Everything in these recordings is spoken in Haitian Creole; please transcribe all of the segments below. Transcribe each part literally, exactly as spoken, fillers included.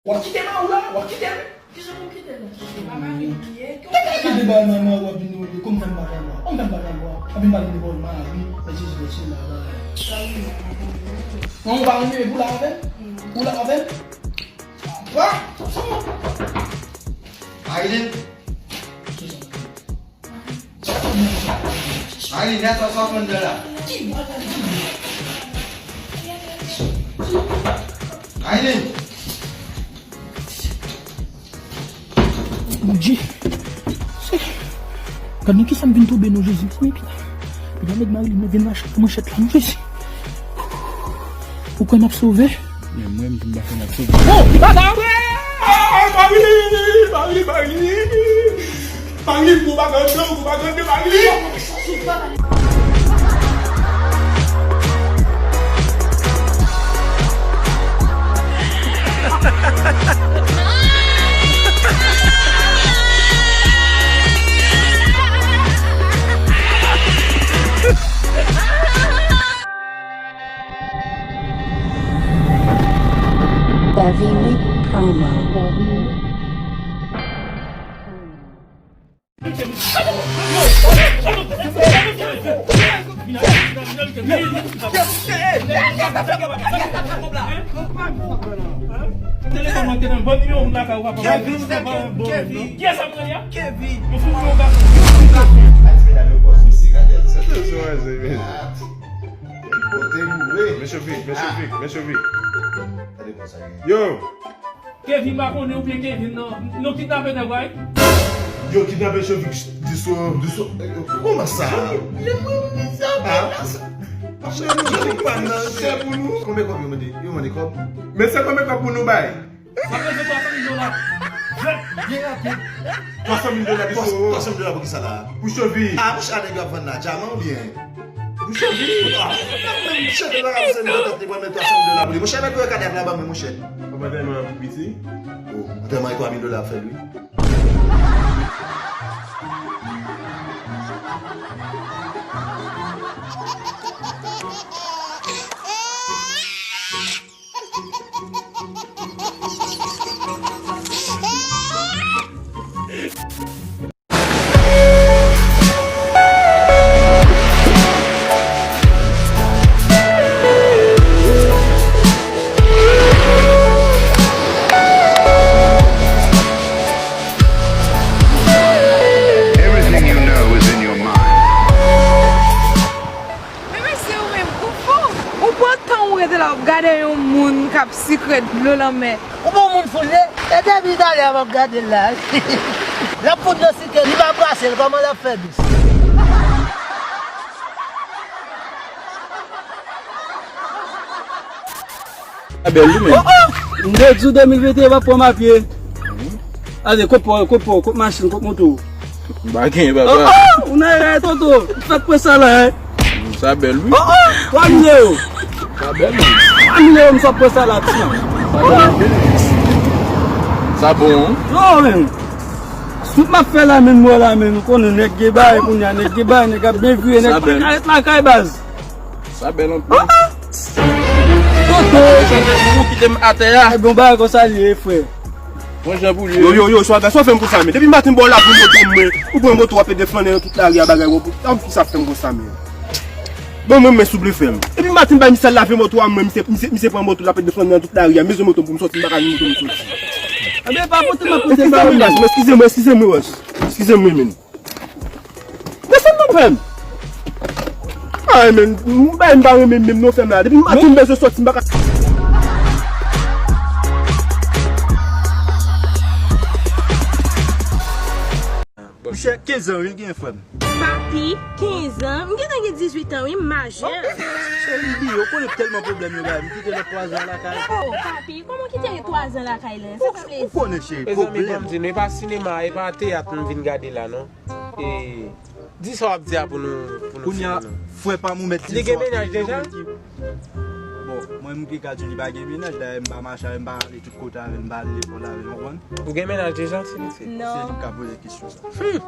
W ap kite mari w la? W ap kite l? Kijan pou m kite l? Se pa mari m li ye. Kòman w ap kite bay manman w ap vin rele? Kòm fè m pa janm wè? Kòm fè m pa janm wè? W ap vin pale de bòl mari, men Jezi fè sila bagay. Non, ou pa renmen pou la avè m? Ou la avè m? Apa? Marilyn! Marilyn, gad sa w ap pran nan la. Marilyn! Bondye! Gad nan kisa m vin tonbe non Jezi. Mezanmi, pita. Pita nèg Marilyn nan vin rache manchèt la non Jezi. Ou kwè m ap sove? Men mwen, m di m pa kwè m ap sove. Oh, bata! Ah, Marilyn! Marilyn, Marilyn! Marilyn, gwo bagay anndan, gwo bagay anndan, Marilyn! Bèvini Promo. Kevin, Kevin, Kevin. Kevin. Mesye Vic, mesye Vic, mesye Vic. Yo! Kevin pa konnen oubyen Kevin nan, nou kidnape nèg la wi. Yo kidnape Jovic, Diso, Diso. Kòman sa? Lè mwen mizè. Cheri, Jovic pa nan chè pou nou. Konbyen kòb yo mande? Yo mande kòb? Men se konbyen kòb pou nou bay? Sa bezwen twa san mil dola. Byen rapid. Twa san mil dola Diso. Twa san mil dola pou ki sa la? Pou Jovic. Ah, monchè, nèg yo ap vann la dyaman oubyen? Mouche vini. Ah, mouche te pa ka fè mwen tante mwen met twa san mil dola pou li. Mouche, mete kadav la ban mwen, mouche. Kòman antèman an pi piti? Oh, antèman e twa mil dola ap fè l, wi. Everything you know is in your mind. Men mesye, ou menm, ou fou! Ou pran tan ou rete la, w ap gade yon moun k ap sikre dlo lanmè. Ou bon moun fou l ye? E depi talè a m ap gade l la. L ap fout dlo sikre, li pa brase l, kòman l ap fè dous? Sa bèl wi menm. Oh, oh! M te di w de mil venteyen pa pran m a pye. Ase, kot pa w, kot pa w, kot machin, kot moto w? M pa gen, papa. Oh, oh! Ou nan erè, tonton. M fèk pran sa la, hein. Sa bèl wi. Oh, oh! Twa mil ewo. Sa bèl wi. Twa mil ewo, m sot pran sa la, ti. Sa bèl anpil. Sa bon, hein? Non, men. Tout m ap fè la, men, m wè la, men, nou konnen nèg gen bagay kounye a, nèg gen bagay, nèg ap byen vire, nèg pa ka ret lakay, baz. Sa bèl anpil. Toto! Ou kite m atè a. E bon bagay konsa li ye, frè. Mwen jan pou li. Yo, yo, yo, swaga, sa w fè m konsa, men. Depi maten m ba w lavi moto mwen, ou pran moto w ap ede flannen nan tout lari a, bagay, w ap, sa w ki sa fè m konsa, men. Bon, mwen, men souple, frè m. Depi maten m bay misye lavi moto a mwen, misye, misye, misye pran moto l ap ede flannen nan tout lari a, bezwen moto m pou m soti, m pa ka jwenn moto m soti. Anben, pa pote m ap pote ba ou. Eskize mwen, eskize mwen, eskize mwen, men. Desann non, frè m. Ay, men, m bay m pa renmen menm non, frè m la. Depi maten m bezwen soti, m pa ka. Mouche, kenz an, wi, l gen, frè m. Papi, kenz an? M gentan gen dizuit an, wi, m majè. Cheri, bliye, ou konnen tèlman pwoblèm yo bay, m kite lòt twa zan lakay. Oh, papi, kòman w kite twa zan lakay la? Sa pa vle di. Ou konnen, cheri, pwoblèm. Mezanmi, ban m di nou, e pa sinema, e pa teyat m vin gade la, non. E, di sa w ap di a pou nou, pou nou fini, non. Kounye a, frè pa m ou mèt di sa. Li gen mennaj deja? Bon, mwen, m gen ka di li pa gen mennaj, dayè m pa mache avè l, m pa ale tout kote avè l, m pa ale lekòl avè l, w konprann? Ou gen mennaj deja, Trinité? Non. Se li k ka poze kesyon sa. Hmm.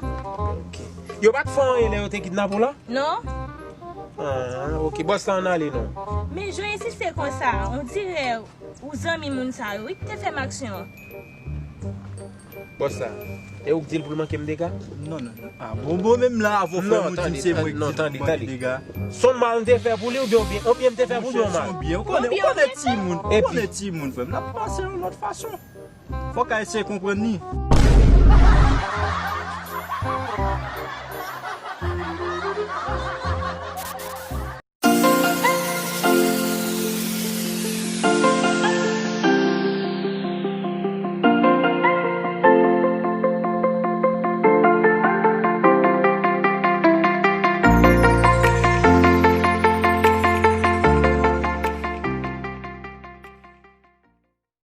Ok. Yo pa t fè w anyen lè yo te kidnape w la? Non. Ah, ok, bòs la, ann ale non. Men jan w ensiste konsa, on dirè ou zanmi moun sa yo, wi, ki te fè m aksyon an. Bòs la, e ou k di l pou l manke m dega? Non, non, non. Ah, bon, bon, menm la, avò frè m, ou di m se mwen ki di l pou l manke dega. Son mal m te fè pou li oubyen, oubyen m te fè pou li yon mal? Ou konnen, ou konnen timoun, ou konnen timoun, frè m, l ap panse yon lòt fason. Fòk Ayisyen konprann li.